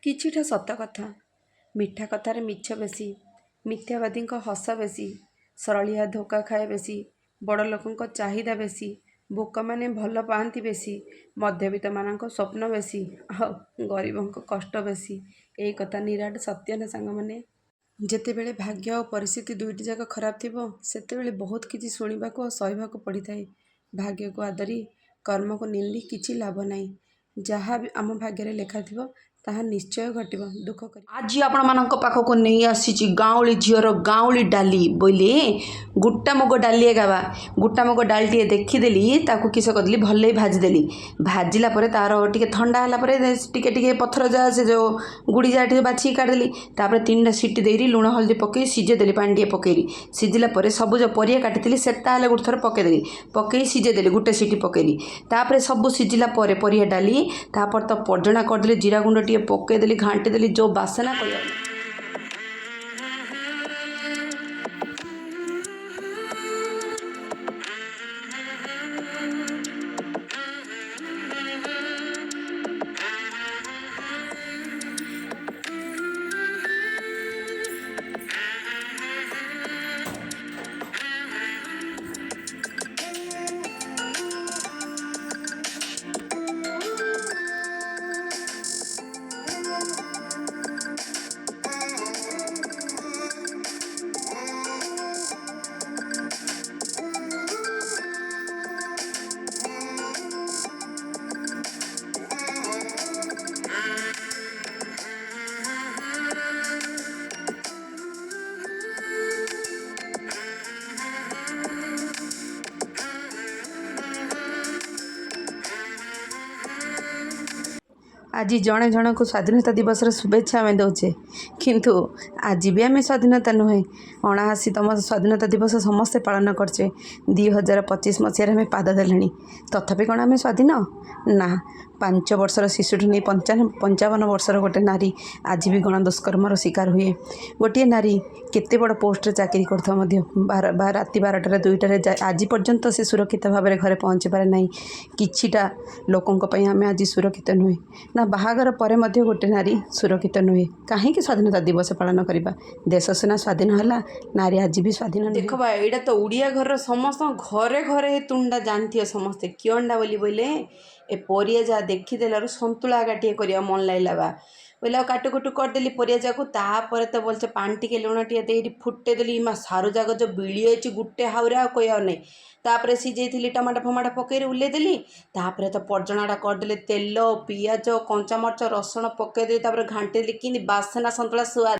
କିଛିଟା ସତ କଥା। ମିଠା କଥାରେ ମିଛ ବେଶୀ, ମିଥ୍ୟାବାଦୀଙ୍କ ହସ ବେଶୀ, ସରଳିଆ ଧୋକା ଖାଏ ବେଶୀ, ବଡ଼ ଲୋକଙ୍କ ଚାହିଦା ବେଶୀ, ବୋକାମାନେ ଭଲ ପାଆନ୍ତି ବେଶୀ, ମଧ୍ୟବିତ୍ତମାନଙ୍କ ସ୍ୱପ୍ନ ବେଶୀ ଆଉ ଗରିବଙ୍କ କଷ୍ଟ ବେଶୀ। ଏଇ କଥା ନିରାଟ ସତ୍ୟ ନା ସାଙ୍ଗମାନେ? ଯେତେବେଳେ ଭାଗ୍ୟ ଆଉ ପରିସ୍ଥିତି ଦୁଇଟି ଯାକ ଖରାପ ଥିବ, ସେତେବେଳେ ବହୁତ କିଛି ଶୁଣିବାକୁ ଆଉ ସହିବାକୁ ପଡ଼ିଥାଏ। ଭାଗ୍ୟକୁ ଆଦରି କର୍ମକୁ ନିନ୍ଦି କିଛି ଲାଭ ନାହିଁ। ଯାହା ବି ଆମ ଭାଗ୍ୟରେ ଲେଖାଥିବ, ତାହା ନିଶ୍ଚୟ ଘଟିବ। ଦୁଃଖ କରି ଆଜି ଆପଣମାନଙ୍କ ପାଖକୁ ନେଇ ଆସିଛି ଗାଉଁଳି ଝିଅର ଗାଉଁଳି ଡାଲି ବୋଇଲେ ଗୋଟା ମୁଗ ଡାଲି ଏଗାବା। ଗୋଟା ମୁଗ ଡାଲି ଟିକେ ଦେଖିଦେଲି, ତାକୁ କିସ କରିଦେଲି, ଭଲକି ଭାଜିଦେଲି। ଭାଜିଲା ପରେ ତାର ଟିକେ ଥଣ୍ଡା ହେଲା ପରେ ଟିକେ ଟିକେ ପଥର ଯାହା ସେ ଯେଉଁ ଗୁଡ଼ି ଯାହା ଟିକେ ବାଛିକି କାଢ଼ିଦେଲି। ତାପରେ 3ଟା ସିଟି ଦେଇକି ଲୁଣ ହଳଦୀ ପକାଇ ସିଝେଇ ଦେଲି। ପାଣି ଟିକେ ପକେଇଲି। ସିଝିଲା ପରେ ସବୁ ଯେଉଁ ପରିବା କାଟିଥିଲି, ସେଟା ହେଲେ ଗୋଟେ ଥର ପକାଇଦେଲି, ପକାଇ ସିଝେଇ ଦେଲି, ଗୋଟେ ସିଟି ପକାଇଲି। ତାପରେ ସବୁ ସିଝିଲା ପରେ ପରିବା ଡାଲି, ତାପରେ ତ ପଜଣା କରିଦେଲି, ଜିରା ଗୁଣ୍ଡ ଟିକେ ପକାଇଦେଲି, ଘାଣ୍ଟି ଦେଲି, ଯେଉଁ ବାସନା କହିବାକୁ ନାହିଁ। ଆଜି ଜଣେ ଜଣକୁ ସ୍ୱାଧୀନତା ଦିବସର ଶୁଭେଚ୍ଛା ଆମେ ଦେଉଛେ, କିନ୍ତୁ ଆଜି ବି ଆମେ ସ୍ୱାଧୀନତା ନୁହେଁ। 79ତମ ସ୍ୱାଧୀନତା ଦିବସ ସମସ୍ତେ ପାଳନ କରୁଛେ। 2025 ମସିହାରେ ଆମେ ପାଦ ଦେଲେଣି, ତଥାପି କ'ଣ ଆମେ ସ୍ୱାଧୀନ? ନା। 5 ବର୍ଷର ଶିଶୁଠୁ ନେଇ 55 ବର୍ଷର ଗୋଟେ ନାରୀ ଆଜି ବି ଗଣଦୁଷ୍କର୍ମର ଶିକାର ହୁଏ। ଗୋଟିଏ ନାରୀ କେତେ ବଡ଼ ପୋଷ୍ଟରେ ଚାକିରି କରୁଥାଉ ମଧ୍ୟ ରାତି 12ଟାରେ, 2ଟାରେ ଆଜି ପର୍ଯ୍ୟନ୍ତ ସେ ସୁରକ୍ଷିତ ଭାବରେ ଘରେ ପହଞ୍ଚି ପାରେ ନାହିଁ। କିଛିଟା ଲୋକଙ୍କ ପାଇଁ ଆମେ ଆଜି ସୁରକ୍ଷିତ ନୁହେଁ ନା। ବାହାଘର ପରେ ମଧ୍ୟ ଗୋଟେ ନାରୀ ସୁରକ୍ଷିତ ନୁହେଁ। କାହିଁକି ସ୍ୱାଧୀନତା ଦିବସ ପାଳନ କରିବା? ଦେଶ ସିନା ସ୍ୱାଧୀନ ହେଲା, ନାରୀ ଆଜି ବି ସ୍ୱାଧୀନ ନୁହେଁ। ଦେଖ ବା, ଏଇଟା ତ ଓଡ଼ିଆ ଘରର ସମସ୍ତଙ୍କ ଘରେ ଘରେ ଏ ତୁଣ୍ଡା ଜାଣିଥିବ ସମସ୍ତେ। କିଅଣ୍ଡା ବୋଲି ବୋଇଲେ ଏ ପରିବା ଯାହା ଦେଖିଦେଲାରୁ ସନ୍ତୁଳା ଆଗା ଟିକେ କରିବାକୁ ମନ ଲାଗିଲା ବା ବୋଇଲେ, ଆଉ କାଟୁ କୁଟୁ କରିଦେଲି ପରିବା ଯାକୁ। ତାପରେ ତ ବୋଲছে ପାଣି ଟିକେ ଲୁଣ ଟିକେ ଦେଇକି ଫୁଟେଇ ଦେଲି। ମା, ସାରୁ ଯାକ ଯେଉଁ ବିଳି ଯାଇଛି ଗୁଟେ ହାଉରେ, ଆଉ କହିବାକୁ ନାହିଁ। ତାପରେ ସିଝେଇଥିଲି, ଟମାଟୋ ଫମାଟୋ ପକେଇକି ଓହ୍ଲେଇ ଦେଲି। ତାପରେ ତ ପଜଣାଟା କରିଦେଲି, ତେଲ, ପିଆଜ, କଞ୍ଚାମରିଚ, ରସୁଣ ପକେଇଦେଲି, ତାପରେ ଘାଣ୍ଟି ଦେଲି, କେମିତି ବାସନା ସନ୍ତୁଳା ସୁଆଦ।